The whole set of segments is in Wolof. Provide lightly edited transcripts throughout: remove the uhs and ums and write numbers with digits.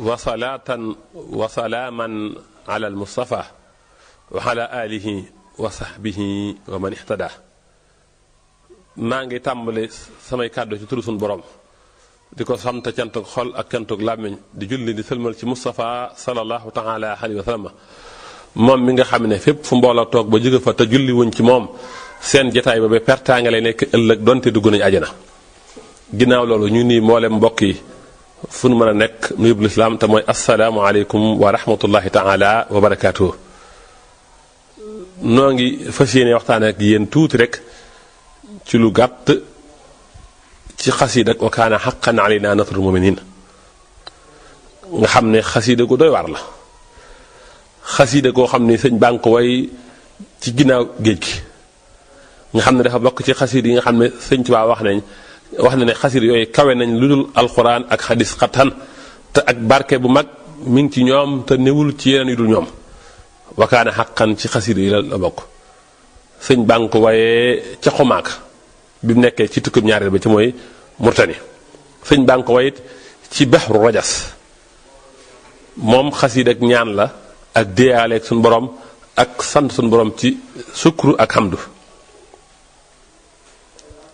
وصلاة وسلاما على المصطفى وعلى آله وصحبه ومن اهتدى. maa ngi tàmbali samay kàddu ci turu sunu borom di ko sant cantuk xol ak cantuk làmmiñ di julli di sëlmal ci Moustapha sallallahu taala alayhi wa sallam moom mi nga xam ne fépp fu mbooloo toog ba jóge fa te julli wuñ ci moom seen jataay ba ba pertaange lay nekk ëllëg donte dugg nañu àjjana. ginnaaw loolu ñu nii mboolem mbokk yi fu nu mën a nekk nuyub lislaam te mooy asalaamualeykum wa rahmatullahi taala wa barakaatuhu. noo ngi fas yéene waxtaan ak yéen tuuti rek ci lu gàtt ci xasida Wakana Haqqane alayna nasrul muminin nga xam ne xasida gu doy waar la. xasida goo xam ne sëñ baa ngi ko way ci ginnaaw géej gi nga xam ne dafa bokk ci xasida yi nga xam ne sëñ Tuubaa wax na ne xasida yooyu kawe nañ lu dul alxuraan ak xadis xattan te ak barke bu mag mi ngi ci ñoom te newul ci yeneen yu dul ñoom. Wakana Haqqane ci xasida yi la bokk. sëñ baa ngi ko wayee ca xumaak bi mu nekkee ci tukkib ñaareel ba ci mooy Murtani. sëñ baa ngi ko wayit ci baxru rajas moom xasida ak ñaan la ak déyaaleeg suñu borom ak sant suñu borom ci sukru ak hamdu.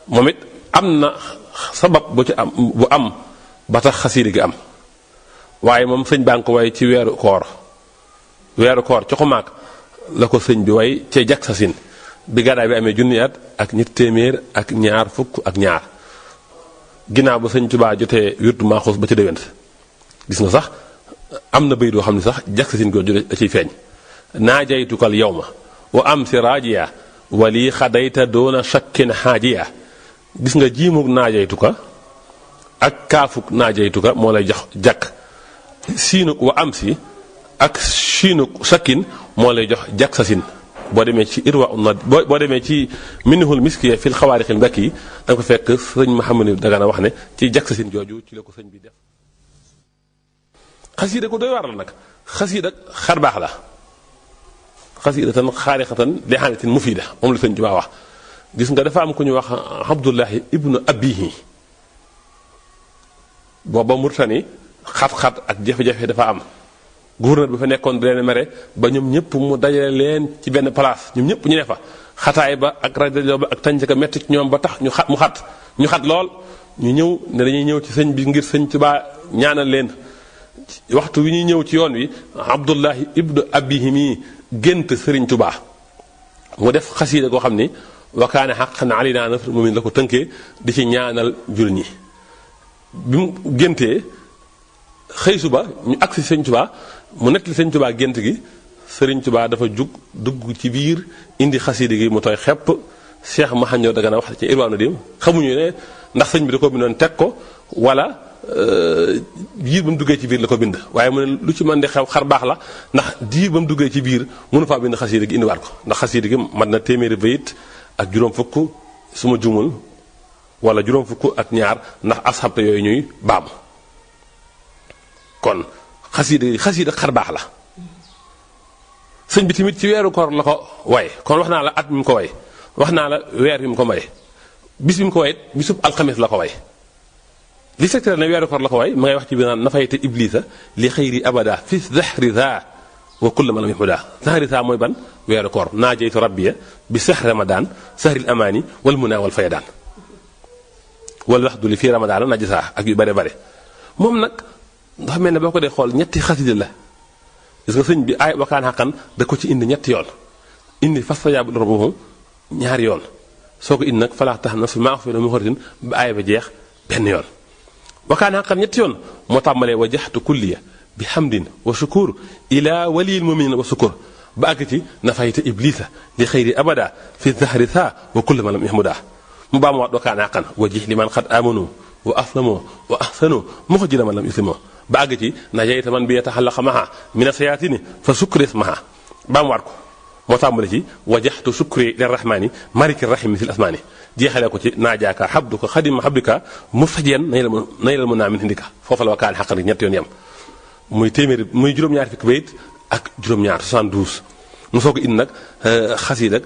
moom it am na sabab bu ci am bu am ba tax xasida gi am waaye moom sëñ baa ngi ko way ci weeru koor ci xumaak la ko sëñ bi way ca jak sa sin bi gàddaay bi amee junni at ak ñetti téeméer ak ñaar fukk ak ñaar ginnaaw ba sëñ Tuubaa jotee wirdu Maaxuus ba ci déwén. gis nga sax am na bayit boo xam ne sax jak sa sin ko da ciy feeñ. naajaytukal yawma wa am si raajiya wali xadayta doona shakkin xaajiya. gis nga jiimug naajaytuka ak kaafug naajaytuka moo lay jox jakk siinug wa am si ak siinug shakkin moo lay jox jak sa sin. boo demee ci irwa boo demee ci minhul miskiya fil xawaarixil mbakki yi da nga ko fekk sëñ Mouhamadou Dagana wax ne ci jak sa sin jooju ci la ko sëñ bi def. xasiida ko doy war la nag xasiida xar baax la xasiida tan xaarixatan li xaanatin mufiida moom la sëñ Tuubaa wax. gis nga dafa am ku ñu wax Abdullahi ibnu Abihi booba Murtani xat-xat ak jafe-jafe dafa am. gouverneur bi fa nekkoon di leen mere ba ñoom ñëpp mu dajale leen ci benn place ñoom ñëpp ñu ne fa xataay ba ak rajo ba ak tànc ka metti ci ñoom ba tax ñu xat lool ñu ñëw ne dañuy ñëw ci sëñ bi ngir sëñ Tuubaa ñaanal leen. waxtu wi ñuy ñëw ci yoon wi Abdullahi ibnu Abihi mi gént sëriñ Tuubaa mu def xasiida goo xam ni Wakana Haqqane alayna nasrul muminin la ko tënkee di ci ñaanal jul ñi. bi mu géntee xëy suba ñu agsi sëñ Tuubaa mu nettali sëñ Tuubaa gént gi sëriñ Tuubaa dafa jug dugg ci biir indi xasiida gi mu tooy xepp. Cheikh Mouhamadou Dagana wax ci Irwa Nadim xamuñu ne ndax sëñ bi da ko bindoon teg ko wala biir ba mu duggee ci biir la ko bind waaye mu ne lu ci mën di xew xar baax la ndax diir ba mu duggee ci biir mënu faa bind xasiida gi indiwaat ko ndax xasiida gi mat na téeméeri bayit ak juróom fukk su ma jumul wala juróom fukk ak ñaar ndax asxabte yooyu ñuy baamu. kon xasiida xar baax la sëñ bi tamit ci weeru koor la ko way kon wax naa la at mi mu ko way wax naa la weer bi mu ko may bis bi mu ko way bisub alxames la ko way li secteur ne weeru koor la ko way ma ngay wax ci biir naan nafayte iblisa li xëyri abada fi zahri za wa kulla man lam yahuda zahri za mooy ban weeru koor naajaytu rabbiya bi sahri ramadan sahril amaani wal muna wal fayadaan wal waxdu li fii ramadaan najisa ak yu bare bare. moom nag dafa mel ne boo ko dee xool ñetti xasida la gis nga sëñ bi ay Wakana Haqqane da ko ci indi ñetti yoon indi fastajaaba rabbuhum ñaari yoon soo ko indi nag falaa taxam na fi maa fi la mu xoritin ba aaya ba jeex benn yoon. Wakana Haqqane ñetti yoon moo tàmbalee wajaxtu kulliya bi hamdin wa shukur ila waliyil mu'minin wa sukur ba àgg ci nafayta iblisa li xëyri abada fi zahri sa wa kulli man lam yahmuda mu baa mu waat Wakana Haqqane wajih liman xad amanu wa aslamu wa ahsanu muxjila man lam yuslimu ba àgg ci najayta man bi yataxallaqa maha mina sayaatini fa sukris maha baa mu waat ko moo tàmbale ci wajaxtu sukri lirrahmani maliki rahimi fil asmaani jeexale ko ci naajaaka xabduka xadima xabdika muftajiyan naylal mu naa min hindika foofa la Wakana Haqqane ñetti yoon yam muy téeméeri muy juróom-ñaar fukki bayit ak juróom-ñaar 72 mu soog a indi nag xasiida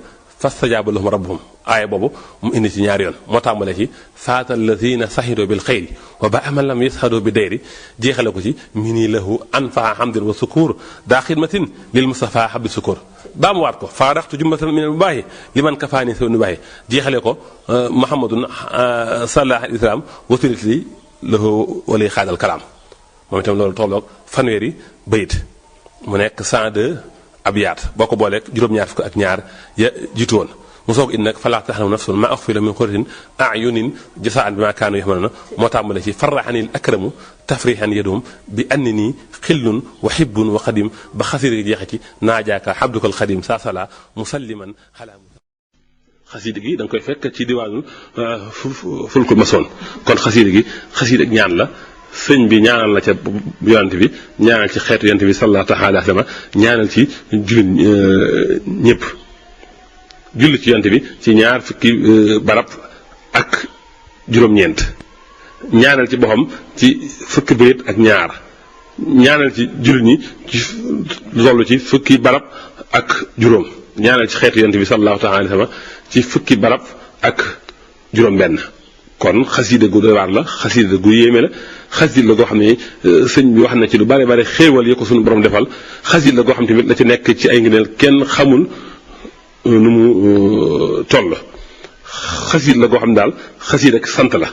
fastajaaba lahum rabbuhum aaya boobu mu indi ci ñaari yoon moo tàmbale ci faata alladina saxido bil xayri wa ba aman lam yashado bi dayri jeexale ko ci mini lahu anfaa hamdin wa sukur daa xidmatin lil mustafa habdi sukur baa mu waat ko faaraxtu jumbatan min bu baaxi li man kafaani sa nu baaxi jeexale ko muhammadun sallallahu alayhi wa sallam wasilat li lahu wali xaadal kalaam moom itam loolu tolloog fanweeri bayit mu nekk 102 abyaat boo ko booleeg juróom-ñaar fukk ak ñaar ya jiitu woon mu soog indi nag falaa taxlamu nafsun maa uxfiya lahum min qurratin a'yunin jazaa'an bimaa kaanu ya'maluun moo tàmbale ci farraxanil akramu tafrihan yadum bi annani xillun wa hibbun wa xadim ba xasida gi jeexe ci naajaaka xabdukal xadim saa sala musalliman xalaa xasida gi da nga koy fekk ci diwaanul fulkul masoon kon xasida gi xasida ak ñaan la sëñ bi ñaanal la ca yonent bi ñaanal ci xeetu yonent bi sallallahu alayhi wa sallam ñaanal ci jullit ñëpp julli ci yonent bi ci ñaar fukki barab ak juróom-ñeent ñaanal ci boppam ci fukki bayit ak ñaar ñaanal ci jullit ñi ci loolu ci fukki barab ak juróom ñaanal ci xeetu yonent bi sallallahu alayhi wa sallam ci fukki barab ak juróom-benn kon xasida gu doy waar la xasida gu yéeme la xasida la goo xam ne sëñ bi wax na ci lu bare bare xéewal yi ko suñu borom defal xasida la goo xam tamit la ci nekk ci ay ngëneel kenn xamul nu mu toll xasida la goo xam ne daal xasida ak sant la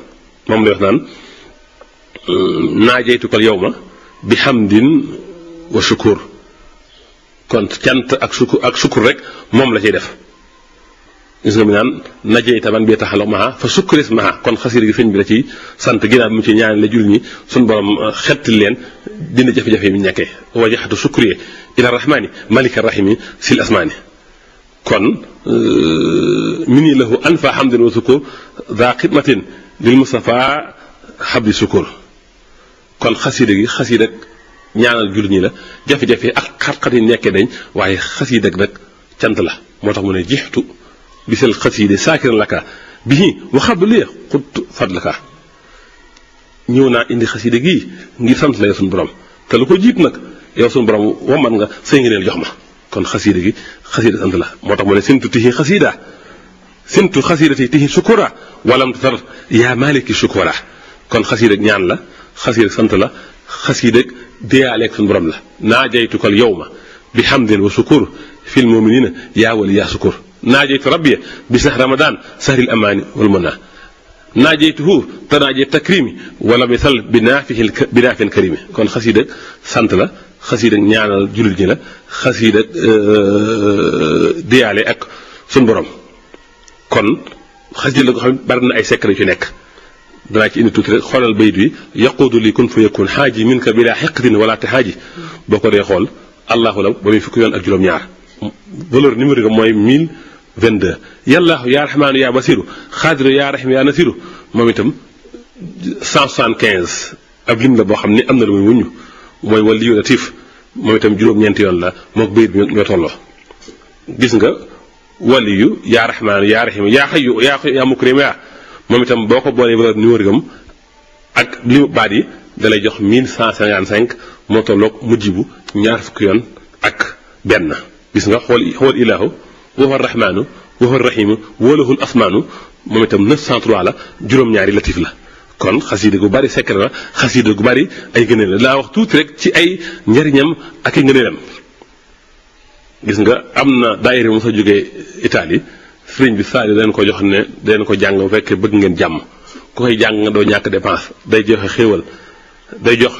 moom lay wax naan naajeytukal yawma bi hamdin wa shukur kon cant ak shukur rek moom la ciy def gis nga mi naan najey taban bi taxalo maha fa sukkuris maha kon xasida gi sëñ bi la ci sant ginnaaw bi mu ci ñaan la jul ñi suñu borom xettil leen dina jafe-jafe yi mu ñàkkee wajaxatu sukriye ila rahmani malika rahimi sil asmaani kon mini lahu anfa hamdin wa sukur daa xidmatin lil mustafa habdi sukur kon xasida gi xasida ñaanal jul ñi la jafe-jafe ak xat-xat yi nekkee dañ waaye xasida nag cant la moo tax mu ne jixtu bisal xasida saakiran laka bihi waxabdu li xut fadlaka ñëw naa indi xasida gii ngir sant la suñu borom te lu ko jiit nag yow suñu borom womat nga say ngëneel jox ma kon xasida gi xasida sant la moo tax mu ne sintu tihi xasida sintu xasidati tihi sukura walam tar yaa maliki sukura kon xasida ñaan la xasida sant la xasida déyaaleeg suñu borom la naajaytukal yawma bi hamdin wa sukur fil muminina yaa wali yaa sukur naajaytu rabbi bi sax ramadan sahril amaani wal munna naajaytuhu tanaaje takrimi wala misal bi naafin karimi kon xasida sant la xasida ñaanal jullit ñi la xasida diyaale ak suñ borom kon xasida la ko xam ne bari na ay secret yu ci nekk danaa ci indi tuuti rek xoolal bayit wi yaquudu li kun fa yakun xaaji min ka bila xeqatin wala te xaaji boo ko dee xool allahu la ba muy fukki yoon ak juróom-ñaar valeur numéro ga mooy 1022 yàllaahu yaa rahmaanu yaa basiru xaadiru yaa rahim yaa nasiru moom itam 175 ab lim la boo xam ni am na lu muy wuññu mooy waliyu latif moom itam juróom-ñeenti yoon la mook bayit bi ñoo tolloo gis nga waliyu yaa rahmaanu yaa rahim yaa xayu yaa mukrim yaa moom itam boo ko boolee valeur numéro gam ak limu baat yi dalay jox 1155 moo tolloog mujjibu ñaar fukki yoon ak benn gis nga xool ilaahu wa huwa rahmaanu wa huwa rahimu wa lahul asmaanu moom itam 903 la juróom-ñaari latif la kon xasida gu bari secret la xasida gu bari ay ngëneel la laa wax tuuti rek ci ay njariñam ak ay ngëneelam gis nga am na daayira mu sa jógee Italie sëriñ bi saa yi dañ ko jox ne dañ ko jàng bu fekkee bëgg ngeen jàmm ku koy jàng nga doo ñàkk dépense day joxe xéewal day jox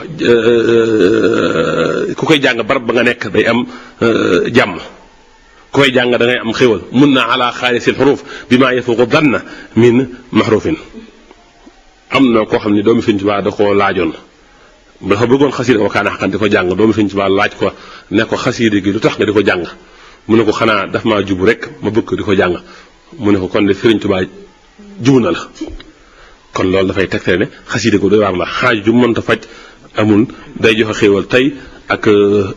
ku koy jàng barab ba nga nekk day am jàmm ku koy jàng da ngay am xéewal mun na ala xaalisil xuruuf bi maa yafuqu danna min mahrufin am na koo xam ne doomu Sëriñ Tuubaa da koo laajoon dafa bëggoon xasida Wakana Haqqane di ko jàng doomu Sëriñ Tuubaa laaj ko ne ko xasida gi lu tax nga di ko jàng mu ne ko xanaa daf maa jubu rek ma bëgg ko di ko jàng mu ne ko kon de Sëriñ Tuubaa jubu na la kon loolu dafay tegtale ne xasida gu doy waar la xaaj ju mënta faj amul day joxe xéewal tey ak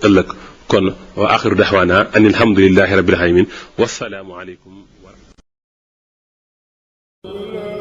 ëllëg kon wa axiru daxwaana an alhamdulillahi rabbil alamin wassalaamu aleykum wa rahmatullahi